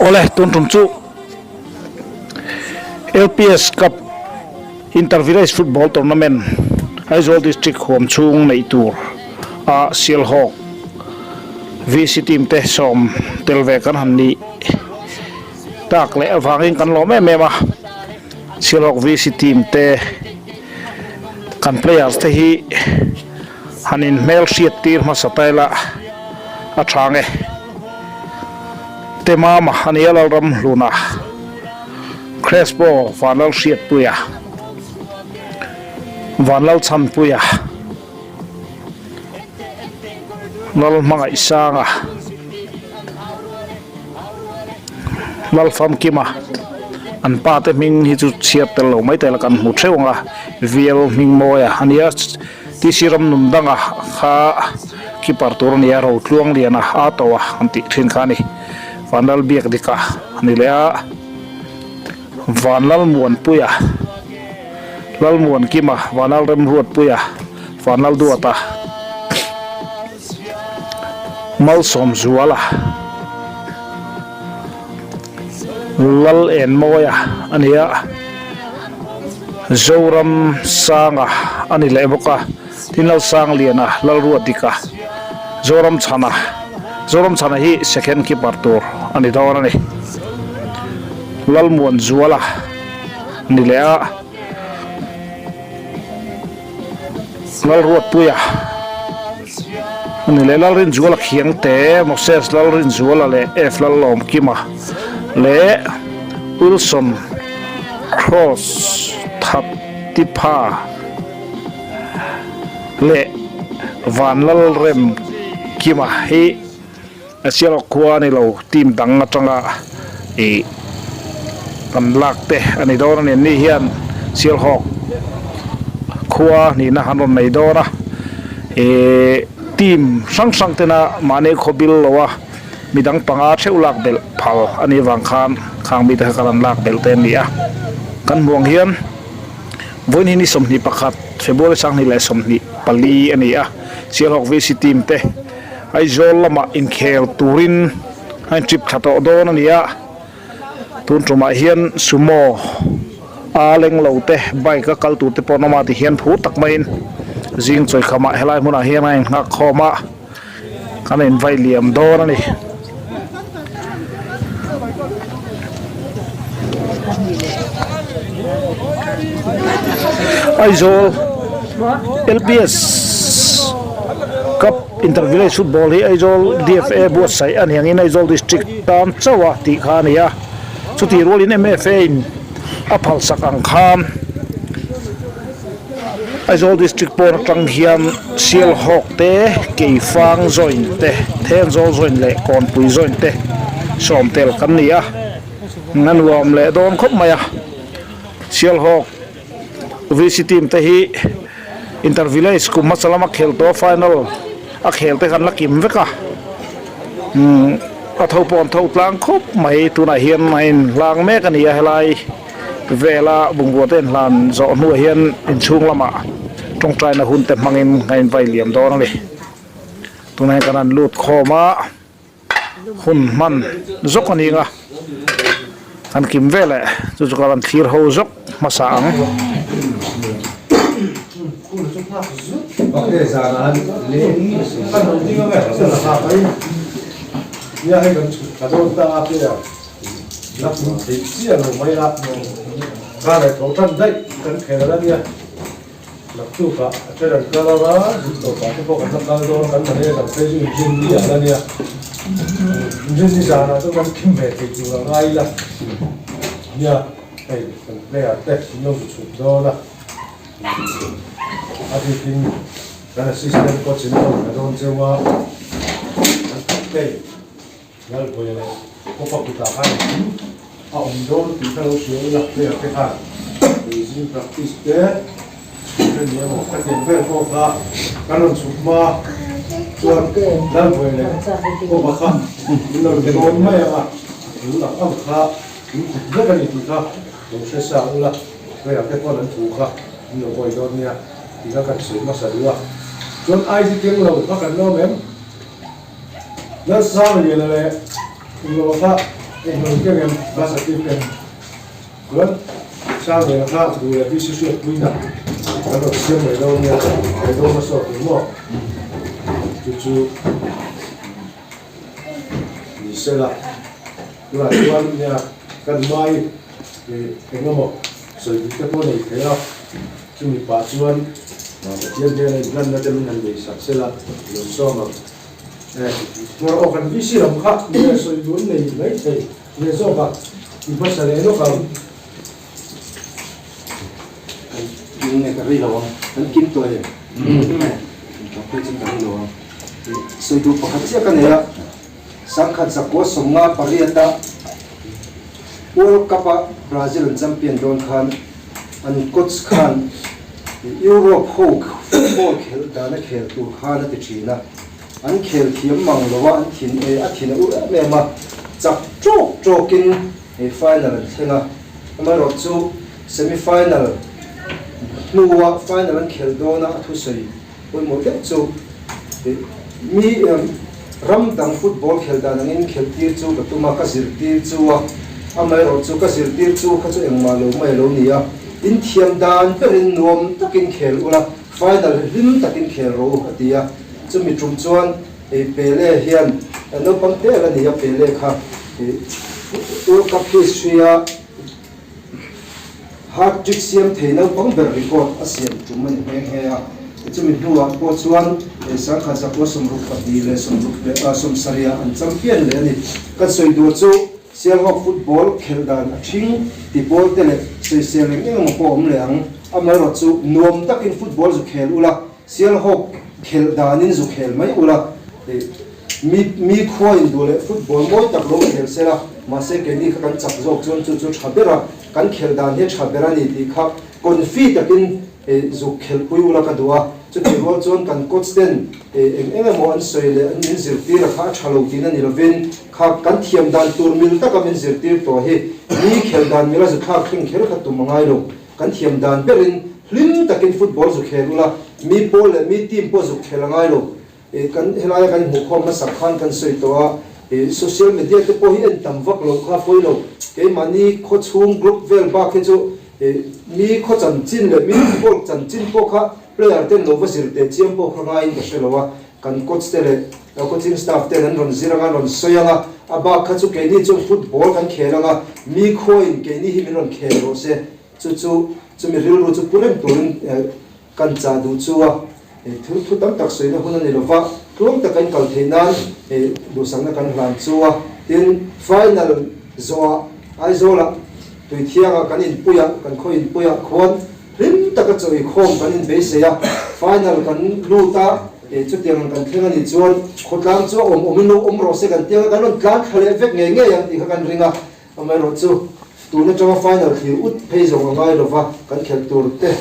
Awle tun tum chu LPS Cup Inter Village Football Tournament Aizawl District huam chhung neih tur a Sialhawk VC team te sawm tel ve kan han nih tak leh avangin kan lawm em em a Sialhawk VC team te kan players te hi han in hmel hriat tir hmasa ta ila a tha nge Temama a nia Lalramhluna Crespo Vanlalhriatpuia Vanlalchhanpuia Lalhmangaihsanga Lalfamkima an pa te hming hi chu chhiar tel lo mai tel a kan hmu theuh ang a Vial Hmingmawia a nia TC Ramnun danga kha keeper tur a nia Rotluangliana a to a an tih thin kha a ni Vanlalbiakdika a ni leh a Vanlalmuanpuia Lalmuankima Vanlalremruatpuia Vanlalduata Malsawmzuala Lalenmawia a ni a Zoramsanga a ni leh bawk a tin Lalsangliana Lalruatdika Zoramchhana Zoramchhana hi second keeper tur a ni dawn a ni Lalmuanzuala a ni leh a. Lalruatpuia a ni leh Lalrinzuala Khiangte, Moses Lalrinzuala leh F Lallawmkima leh Wilson Cross Thatipha leh Vanlalremkima hi A sialawk khua a ni lo, team dang atanga ih kan lak te a ni dawn a ni. Anni hian Sialhawk khua nihna han rawn nei dawn a, ih team hrang hrang tena mahni khaw bil lo a midang panga theuh lak belh phal a nih vang khan khang mite kha kan rawn lak belh te an ni a. Kan hmuang hian vawiin hi ni 21 February 2024 a ni a, Sialhawk VC team te. Aizawl lamah inkhel turin a intrip thla tawh dawn a ni a, tun tumah hian sumo a leng lo te bike a kal tur te pawh an awm a ti hian phur tak maiin zing chawikhamah helai hmunah hian a inghak khawm a, kan invai liam dawn a ni. Aizawl LPS Cup Inter Village Football hi Aizawl DFA buatsaih a ni angin Aizawl District tan chauh a tih kha a ni a, chutih rualin MFA in a phalsak ang khan Aizawl District pawn atang hian Sialhawk te, Keifang joint te, Thenzawl joint leh Kawnpui joint te sawm tel kan ni a, a nuam leh dawn khawp mai a. Sialhawk VC team te hi Inter Village kum hmasa lama khel tawh final a khel te khan la kim vek a, a tho pawh an tho tlang khawp mai tunah hian a inhlang mek a ni a helai. Vela bungrua te inhlan zawh hnuah hian inchhung lamah tawngtaina hun te hmangin a invai liam dawn a ni. Tunah hian kan han lut khawm a, hun hman zawk a ni ang a, kan kim veleh chu chu ka rawn thlir ho zawk hmasa ang. La pum theih chiah lo mai a, kar leh tho tan daih kan khel a nia. Naktukah a then an kal ang a, zin tawpah te pawh kan la kal dawn, kan mahni a kan phei chu inrin ni ah la nia. Inrin ni zanah chuan kan khim ve thei tur a ngai ila nia, hei kan player te an lo zu chhuk dawn a, a bikin kan assistant coach in a rawn la dawn cheu a, kan captain. Lalpuia leh Kawpa kutah khan engkim a awm dawn tih kha lo hria ila, player te khan zing practice te chhun a ni emaw ka tiang vel pawh kha kan rawn chhuk hma chuan Lalpuia leh Kawpa kha min lo dawn mai ang a, a tul ang ang kha min kut vek a ni tih kha lo hre sa ula, player te pawn an thu kha min lo hawi dawn nia tih kha kan sawi hmasa duh a, chuan ID keng lo kha kan lawm em? Lalsangliana leh Tumlova kha englo keng em bus a tir keng chuan Sangliana kha duh leh VC hriatpuina kan rawn siam mai dawn nia mai dawn a sawt ang maw chu chu ni sela tunah chuan nia kan mai eng emaw sawi duh te pawh nei thei a chumi pah chuan Pathian hnena inhlanna te min han nei sak sela i lo sawm ang. Hmar aw kan VC lam kha nge sawi dun nei mai thei nge zawk a i hmasa leh lawk ang. Kan nge ka rei lo ang kan kim tawh em tawh phei chuan ka rei lo ang sawi duh pakhat chiah ka nei a sangkhat zakua sawmnga pariata World Cup a Brazil an champion dawn khan an coach khan Europe ho football khelh dana khel tur khan a ti thin a, an khel thiam mang lo a, an thin e a thin a ur em em a, chak tawk tawkin hei final an thleng a, amaherawh chu semi final hnua final an khelh dawna a thusawi pawimawh deuh chu mi ram dang football khelh dan angin khelh tir chu ka tum a, ka zirtir chu a, amaherawh chu ka zirtir chu kha chu engmah lo mai a lo ni a, in thiam dan berin nuam takin khel ula, final hi hlim takin khel rawh u a ti a, chumi tum chuan Pele hian naupang te a la ni a, Pele kha World Cup history a Hat trick siam thei naupang ber record a siam tum a ni nghe nghe a, chumi hnuah pawh chuan sangkhat zakua 62 leh 67 ah an champion leh a ni. Kan sawi duh chu Sialhawk football khelh dan a ṭhing ti pawl te leh sawisel eng eng emaw pawh awm leh ang, amaherawh chu nuam takin football zu khel ula, Sialhawk khelh danin zu khel mai ula, Mi mi khua in duh leh football mawi tak lo khel se la, mahse keini kha kan chak zawk chuan chu chu tha ber a, kan khelh dan hi tha ber a ni tih kha confi takin zuk khelhpui ula ka duh a, chutih rual chuan kan coach ten eng eng emaw an sawi leh an min zirtir a kha a tha lo tihna ni lovin kha kan thiam dan tur mil taka min zirtir tawh hi mi khelh dan mila zu thlak thleng kher kha tum a ngai lo, kan thiam dan berin hlim takin football zu khel ula, mi pawl leh mi team pawh zuk khel a ngai lo. Kan helaia kan inhmuhkhawm hmasak khan kan sawi tawh a, social media te pawh hi en tam vak loh kha pawi lo. Keimahni khaw chhung group vel bak hi chu mi khaw chanchin leh mi football chanchin pawh kha player ten lo va zir teh chiam pawh kha ngaiin ka hre lo a, kan coach te leh coaching staff ten an rawn zir anga an rawn sawi anga, a bak kha chu keini chuan football kan khel anga, mi khawiin keini hi min rawn khel rawh se, chu chu chumi rilru chu pu reng turin Kan chah duh chu a thu thu tam tak sawina hun a ni lova, tluang taka in kal theih nan duhsakna kan hlan chu a. Tin, final zawhah Aizawlah Tuithianga kan inpuiah, kan khaw inpuiah khuan hlim taka chaw inkhawm kan inbeisei a, final kan lut a, chutiang ang kan thleng a nih chuan khawtlang chu a awm awmin lo awm rawh se kan ti anga kan rawn tlan thla leh vek ngei ngei ang tih kha kan ring a. Amaherawhchu chu tun atanga final thlir ut phei zawng a ngai lova, kan khelh tur te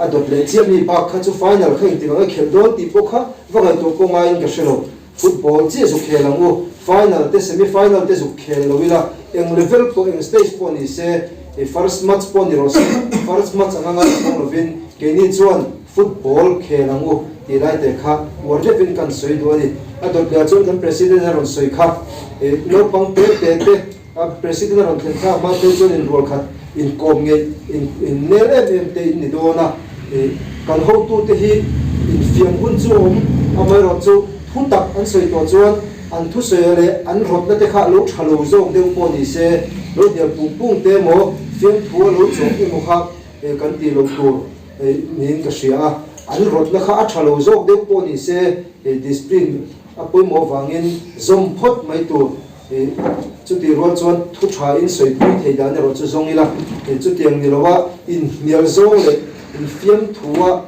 a dawt leh chiah mi bak kha chu final kha engtik ang a khelh dawn tih pawh kha va ngaihtuah pawh ngaiin ka hre lo. Football chiah zuk khel ang u, final te semi final te zuk khel lo ila, eng level pawh eng stage pawh ni se, first match pawh ni rawh se, first match anga ngaihtuah lovin keini chuan football khel ang u tih lai te kha uar deuhin kan sawi duh a ni. A dawt leh ah chuan kan President a rawn sawi kha naupang te te te a President a rawn thlen thlak hma phei chuan inrual khat inkawm ngeih in innel em em te in ni dawn a, kan hotute hi infiam hun chu a awm, amaherawhchu thu tak an sawi tawh chuan an thusawi leh an rawtna te kha lo tha lo zawk deuh pawh ni se, lo hnial pung pung te emaw fiamthu a lo chawk emaw kha kan tih loh tur. Niin ka hria a, an rawtna kha a tha lo zawk deuh pawh ni se, discipline a pawimawh avangin zawm phawt mai tur. Chutih rual chuan thu tha in sawipui thei dan erawh chu zawng ila, chutiang ni lova inhnial zawng leh infiamthua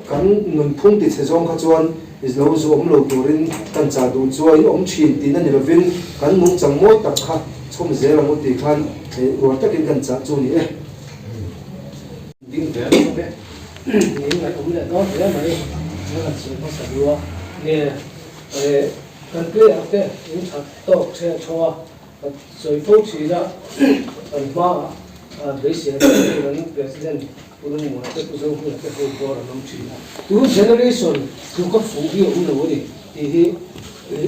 kan nunphung tichhe zawng kha chuan lo zu awm lo turin kan chah duh chu a inawm thin tihna ni lovin kan nungchang mawi tak kha chhawm zel ang u tih khan uar takin kan chah chu a ni e. Ding ve ang bawk e. Niin ngaihawm leh dawn hle mai. Nge kan sawi hmasa duh a. Nge kan player te in that tawk the tho a, ka sawi fo thin a, kan hmaah beisei an awm kan President Pu Lungmuana te Pu Zohmuna te ho bawr an awm thin a. Tun generation tluka fuh hi a awm lo a ni. tih hi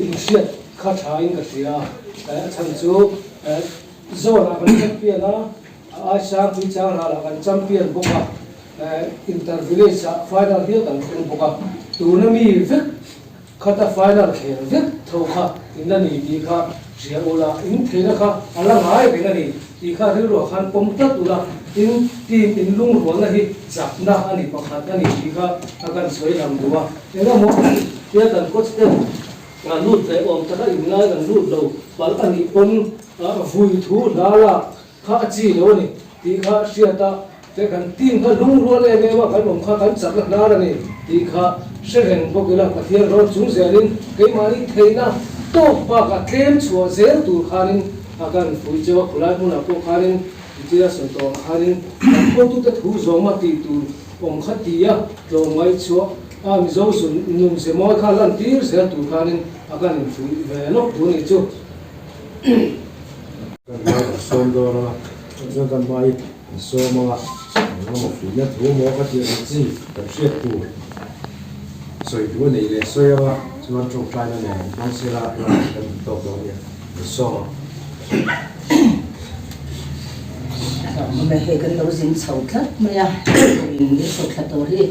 inhriat kha tha in ka hria a, a chhan chu zone ah kan champion a, a aisang tuichang ral ah kan champion bawk a, inter village ah final hial kan thleng bawk a, tuna mi vek Khata final khel vek tho kha in la ni tih kha hria ula, in theihna kha a la ngai reng a ni tih kha rilruah khan pawm tlat ula, tin team in lungrualna hi chakna a ni pakhat a ni tih kha a kan sawi lang duh a. Engemaw tia kan coach ten lut ve awm taka in ngai kan lut lo palh a nih pawn vui thu hla lak Kha a chi lo a ni tih kha hriat a, te kan team kha lungrual em em a kan awm kha kan chakna hnar a ni tih kha hre reng bawk ila Pathian rawn chung zelin keimahni theihna tawk bakah tlem chhuah zel tur khanin a kan fuih cheu a, khulai hmunah pawh khanin Tia sawi tawh ang khanin kan hotute thu zawma tih tur awm kha tia tlawmngaih chhuah a Mizo zun nun ze mawi kha lantir zel tur khanin a kan infuih ve lawk duh a nih chu. Kan hmai kan sawm dawn a, chuan kan hmai kan sawm anga engemaw fuihna thu maw ka tih ang chi kan hriat tur sawi duh a neih leh sawi anga chuan tawngtaina nen an hmang sela tunah kan duh tawk dawn nia kan sawm ang. Mawle hei kan lo zin chho tlat mai a, in chho thla tur hi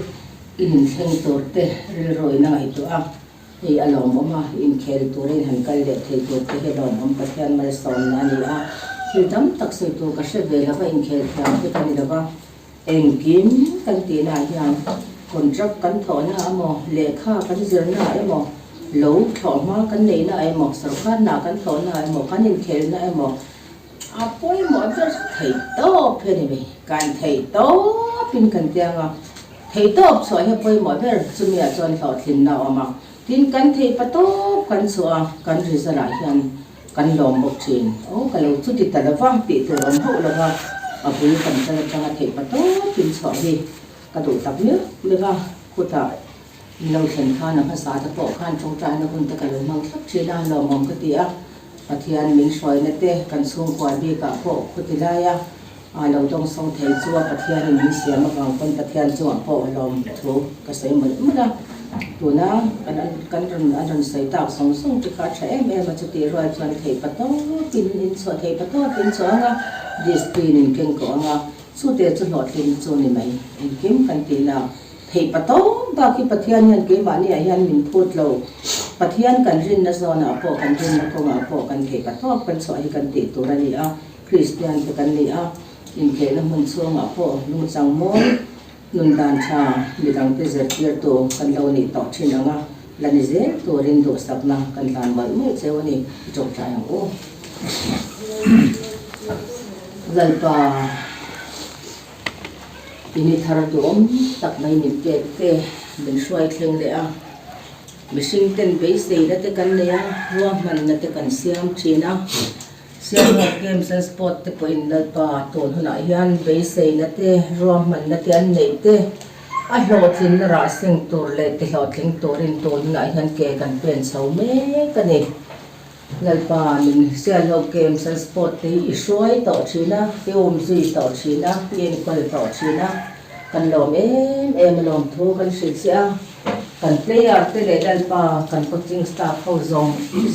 in inthleng tur te rilru in a ngaihtuah a. Hei a lawmawm a, inkhel turin han kal leh thei tur te hi lawmawm Pathian malsawmna a ni a. Thil tam tak sawi tur ka hre ve lova inkhel thiam te ka ni lova, engkim kan tihnaah hian contract kan thawhna emaw, lehkha kan zirna emaw, lo thlawhhma kan neihna emaw, sorkar hna kan thawhna emaw, kan inkhelna emaw, A pawimawh ber chu theih tawp hi a ni mai. Kan theih tawpin kan tiang a, theih tawp chhuah hi a pawimawh ber, chumiah chuan hlawhtlinna a awm a. Tin, kan theih pa tawp kan chhuah a, kan result ah hian kan lawm bawk thin. Aw, ka lo chuti ta lova tih tur awm hauh lova, a bul kan kal atanga theih pa tawpin chhuah hi ka duh tak miau miau a, khutah Min lo thlen khan a hmasa te pawh khan tawngtaina hun te ka lo hmang thlap thin a, lawmawm ka ti a. Pathian min hruaina te kan chhungkua bikah pawh khuti laia a lo dawngsawng thei chu a Pathianin min siam avang pawn Pathian chungah pawh lawm thu ka sawi mawlh mawlh a. Tuna kan kan rawn an rawn sawi tak zawng zawng te kha a tha em em a, chutih rual chuan theih patawpin in chhuah theih patawpin chhuah ang a, discipline in keng kawh ang a, chute chu hlawhtlin chu ni mai engkim kan tihna. Theih patawp bak hi Pathian hian keimahniah hian min phut lo. Pathian kan rinna zawnah pawh kan rinna kawngah pawh kan theih patawp kan chhuah hi kan tih tur a ni a, Kristian te kan ni a, inkhehna hmun chhungah pawh lungchang mawi, nun dan tha, midangte zirtirtu kan lo nih tawh thin ang a, la ni zel turin duhsakna kan hlan mawlh mawlh cheu a ni, i tawngtai ang u. Lalpa. Ini thar duhawm tak mai min pek te min hruai thleng leh a, mihring ten beiseina te kan nei a, ruahmanna te kan siam thin a, Sialhawk Games and Sport te pawhin Lalpa tun hunah hian beiseina te ruahmanna te an neih te a hlawhtlinna rah seng tur leh ti hlawhtling turin tun hunah hian ke kan pen chho mek a ni. Lalpa min Sialhawk Games and Sport te hi i hruai tawh thin a, i um zui tawh thin a, i enkawl tawh thin a, kan lawm em em a lawm thu kan hrilh che a, kan player te leh Lalpa kan coaching staff ho zawng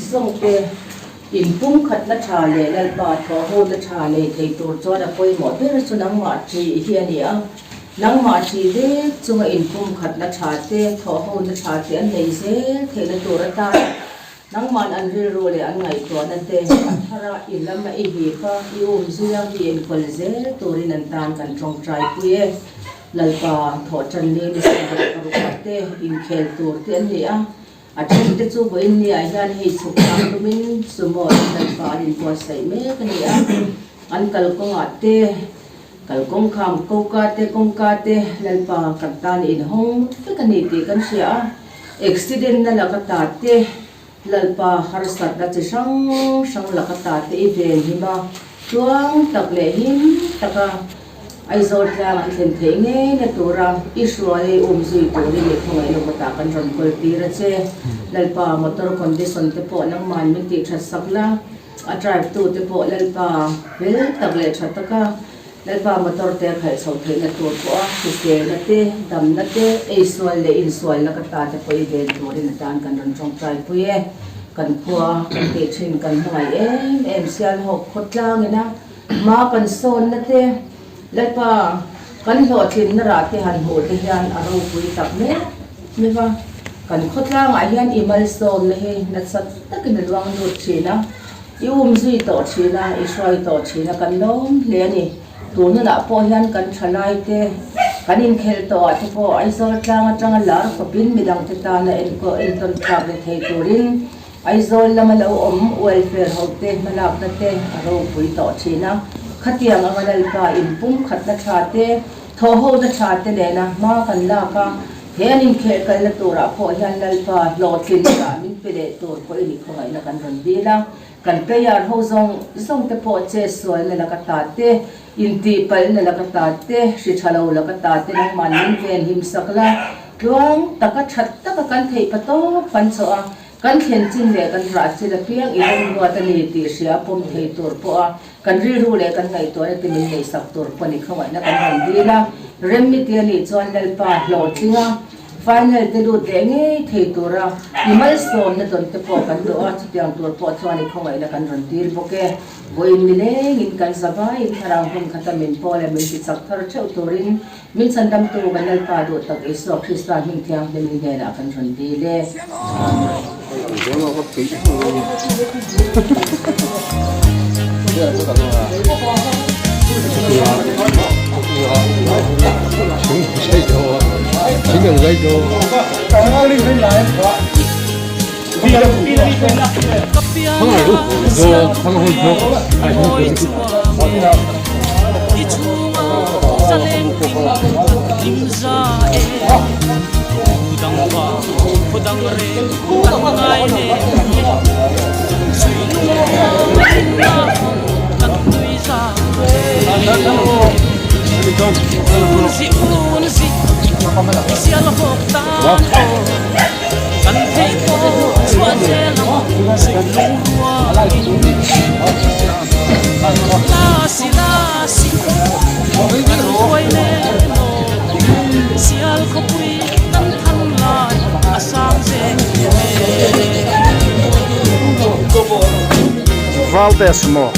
zawng te inpumkhatna tha leh Lalpa thawhhona tha nei thei tur chuan a pawimawh ber chu nangmah ṭih hi a ni a, nangmah ṭih vek chunga inpumkhatna tha te thawhhona tha te an nei zel theihna tur atan Nangman an rilru leh an ngaihtuahna te a thar a, i lam a i hip a, i um zui a, i enkawl zel turin an tan kan tawngtai pui e. Lalpa thawhtan ni ni 16 ah te inkhel tur te an ni a, a then te chu vawiin ni ah hian hei chhuk thlak tumin sumo in Lalpa an inbuatsaih mek a ni a, an kalkawngah te, kalkawng kham koka te kawngka te Lalpa kan tan inhawng vek a ni tih kan hria a. Accident na laka ta te, Lalpa harsatna chi hrang hrang laka ta te i ven him a, tluang tak leh him taka Aizawl tlang an thlen theih ngei na tura i hruai a i um zui turin i khawngaih na kawtah kan rawn kawl tir a che. Lalpa motor condition te pawh nangman min tih that sak la, a drive tu te pawh Lalpa fel tak leh tha taka. Lalpa motor te a khalh chhoh theihna tur pawha hriselna te, damna te, eisual leh insualna ka ta te pawh i ven turin a tan kan rawn tawngtai pui e. Kan khua kan tih thin kan hmangaih em em Sialhawk khawtlangina hma kan sawnna te, Lalpa kan hlawhtlinna rah te han hmuh te hian a ropui tak mek mek a. Kan khawtlangah hian i malsawmna hi nasa takin a luang lut thin a. I um zui tawh thin a, i hruai tawh thin a, kan lawm hle a ni. Tun hunah pawh hian kan thalai te, kan inkhelh tawh ah te pawh Aizawl tlang atanga lar khawpin midangte tana enkawl entawn tlak ni thei turin Aizawl lama lo awm welfare ho te hmalakna te a ropui tawh thin a. Khatiang anga Lalpa inpumkhatna tha te, thawhhona tha te nena hma kan lak a, he an inkhelh kalna turah pawh hian Lalpa hlawhtlinna rah min pe leh tur pawhin i khawngaihna kan rawn dil a. Kan player ho zawng zawng te pawh che sualna laka ta te, intihpalhna laka ta te, hri tha lo laka ta te nangmah min ven him sak la, tluang taka that taka kan theih pa tawp kan chawh a, kan thlen chin leh kan rah chil apiang i remruat a ni tih hria pawm thei tur pawha Kan rilru leh kan ngaihtuahna te min neihsak tur pawh ni khawngaihna kan rawn dil a, Remmi te anih chuan Lalpa hlawhtling a, final te lut leh ngei thei tura i malsawmna dawn te pawh kan duh a, chutiang tur pawh chuan i khawngaihna kan rawn dil bawk e. Vawiin milengin kan zavaiin thlarau hmun khata min pawl leh min tichak thar theuh turin min chhandamtu kan Lalpa duh tak Isua Krista hming thianghlim i hnenah kan rawn dil e. Valte sumo.